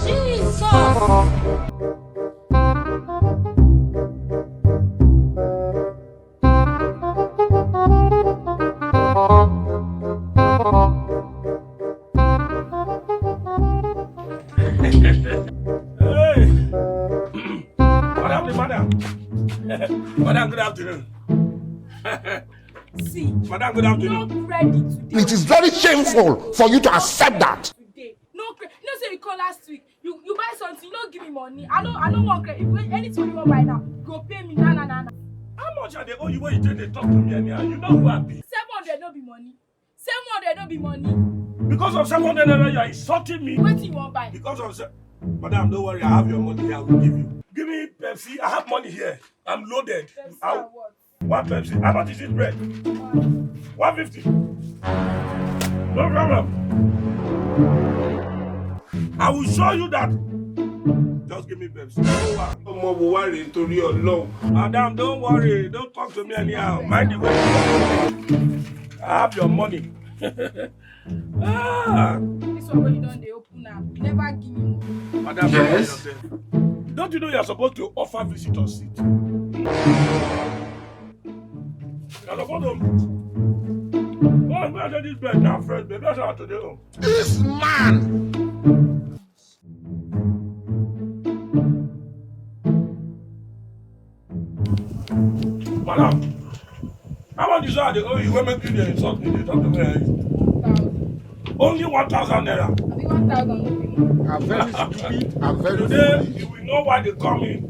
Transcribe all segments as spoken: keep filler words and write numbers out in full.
Jesus! Hey! Madam, the madam. Madam, good afternoon. See, madam, good afternoon. No credit today. It is very shameful for you to accept that. Today. No credit. You know say you call last week. You you buy something, you no give me money. I no I no want credit. If anything you wan buy now, you go pay me. Na na na na. How much I dey owe you when you take dey talk to me anyhow? You know who I be. Seven hundred no be money. Seven hundred no be money. Because of seven hundred naira, you are insulting me. Wetin you wan buy? Because of se- Madam, don't worry, I have your money here, I will give you. Give me Pepsi, I have money here. I'm loaded. Pepsi I'll- and what? One Pepsi. How much is this bread? One fifty. No problem. I will show you that. Just give me Pepsi. Ọmọ wo wá rèé nítorí Ọlọ́run? Madam, don't worry. Don't talk to me anyhow. Mind the way you talk to me. I have your money. Ah. This one wey you don dey open now, you never give me money. Madam, don't worry yourself. Don't you know you are supposed to offer visitors seat? You are supposed to. Why, why this bed now, friend? Baby, that's how today. This man! Madam, how much is that they owe you? When make you dey insult me, dey talk to me like this? One thousand. Only one thousand naira. Abi one thousand no be money? I'm very stupid. I'm very Today, foolish. You will know why they call me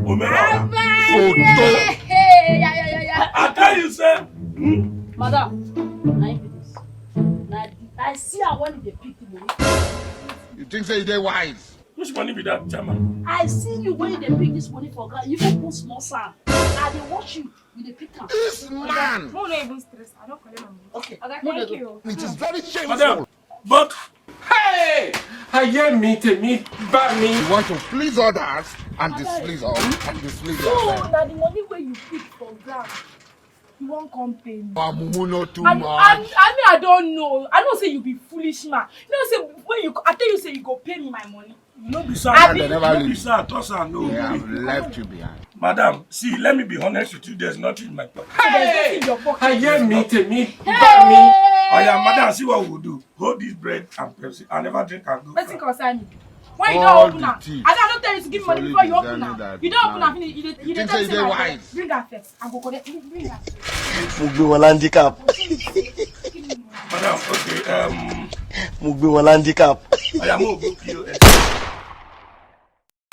Omerara. Abba! Hey, yeah, yeah, yeah, yeah. I tell you, sir. Hmm? Madam, na him be this. Na the, I see her when they pick the money. You think say you dey wise? Which money be that, chairman? I see you when they pick this money for ground. You even put small sand. I dey watch you. You dey pick am. This man. Mo no even stress. I don collect my money. Okay. Oga, thank you. It is very shameful. Madam, but hey! Ayé mi, tèmi bá mi. You want to please others and displease us and displease yourself. So, na the money wey you pick for ground, you wan come pay me? Amumu no too much. I, I, I mean, I don't know. I know say you be foolish man. You know say when you, I tell you say you go pay me my money. No be sad. Abi? No be sad, toss am, no. They have left you behind. Madam, see, let me be honest with you. There's nothing in my pocket. Hey! There's nothing in your pocket. Ayé mi, tèmi bá mi. Oya, madam, see what we will do. Hold this bread and Pepsi. I never drink and go. Wetin concern me? When you don open am, I don tell you to give me money before you open am. You don open am finish. You dey, you dey tell me say my bread. Bring am first. I go collect. Bring am. Mo gbé wọn handicap. Madam, okay. Um, Mo gbé wọn handicap. Oya, mo go P O S.